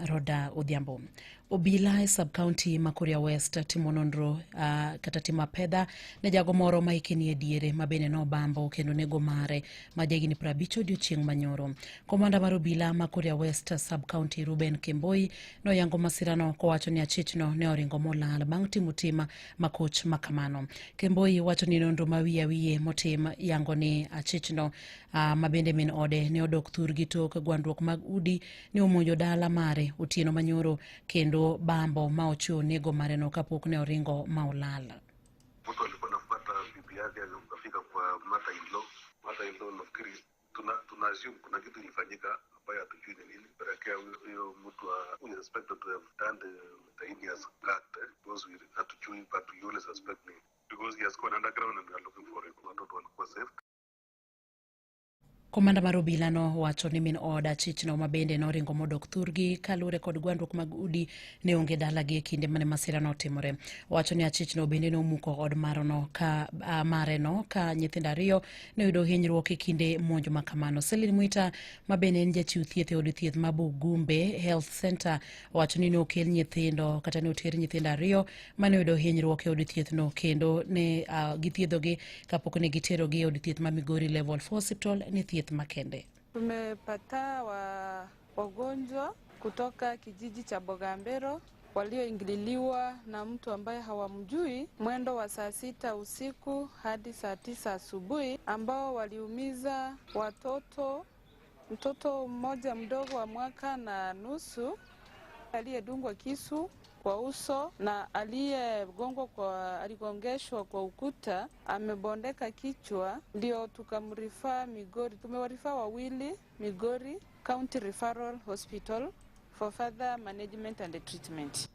Roda Odhiambo. Obila e sub-county ma Kuria West timo nonro kata timo apedha ne jago moro ma hike nie diere ma bende nobambo kendo nego mare ma jahigni 50 odiochieng' manyoro. Komanda mar obila ma Kuria West sub-county Ruben Kemboi noyango masirano kowacho ni achichno ne oringo molal bang' timo tim makoch makamano. Kemboi wacho ni nonro ma wiye wiye motim yango ni achichno ma bende min ode ne odok thurgi tok gwandruok mag udi ne omonjo dala mare otieno manyoro kendo bambo ma ochiwo nego mareno kapok ne oringo ma olal. Mtu alikuwa anafuata bibi yake akafika kwa mother in law. Mother in law nafikiri tuna assume kuna kitu ilifanyika ambayo hatujui ni nini. Pelekea huyo mtu we suspected to have done the heinous act, because we hatujui, but we only suspect ni because he has gone underground and we are looking for him. Watoto walikuwa safe. Komanda mar obila no wacho ni min od achichno ma bende noringo modok thurgi kaluwore kod gwandruok mag udi ne onge dalagi e kinde mane masira notimore. Owacho ni achichno bende nomuko od mareno ka nyithindo ariyo ne oyudo hinyruok e kinde monjo makamano. Celine Mwita ma bende en jachiw thieth e od thieth ma Bugumbe Health Center owacho ni ne okel nyithindo kata ne oter nyithindo ariyo mane oyudo hinyruok e od thieth no kendo ne githiedhogi kapok ne giterogi e od thieth ma Migori Level 4 Hospital ne thieth makende. Tumepata wagonjwa kutoka kijiji cha Bogambero walioingililiwa na mtu ambaye hawamjui mwendo wa saa 6 usiku hadi saa 9 asubuhi, ambao waliumiza watoto, mtoto mmoja mdogo wa mwaka na nusu aliyedungwa kisu kwa uso na aliyegongwa kwa, aligongeshwa kwa ukuta, amebondeka kichwa, ndio tukamrifaa Migori. Tumewarifaa wawili Migori County Referral Hospital for further management and treatment.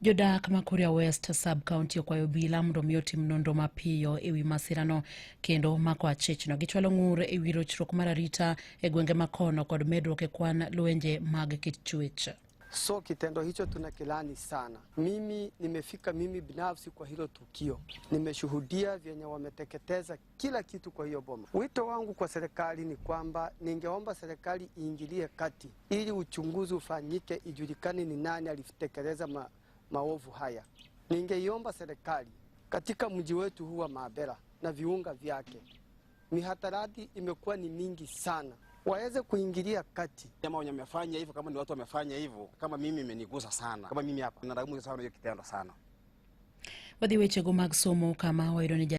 Jodak ma Kuria West sub-county okwayo obila mondo mi otim nonro mapiyo ewi masirano kendo mako achichno. Gichwalo ng'ur ewi rochruok mar arita e gwenge makono kod medruok e kwan lwenje mag kit chwech. So kitendo hicho tunakilani sana. Mimi nimefika mimi binafsi kwa hilo tukio. Nimeshuhudia vyenye wameteketeza kila kitu kwa hiyo boma. Wito wangu kwa serikali ni kwamba ningeomba serikali iingilie kati ili uchunguzi ufanyike, ijulikane ni nani alitekeleza maovu haya. Ningeiomba serikali katika mji wetu huu wa Mabera na viunga vyake, mihadarati imekuwa ni mingi sana, waweze kuingilia kati. Kama wenye wamefanya hivyo, kama ni watu wamefanya hivyo, kama mimi imenigusa sana, kama mimi hapa nalaumu sana hiyo kitendo sana. Wadhi wechego mag somo kama wayudo ni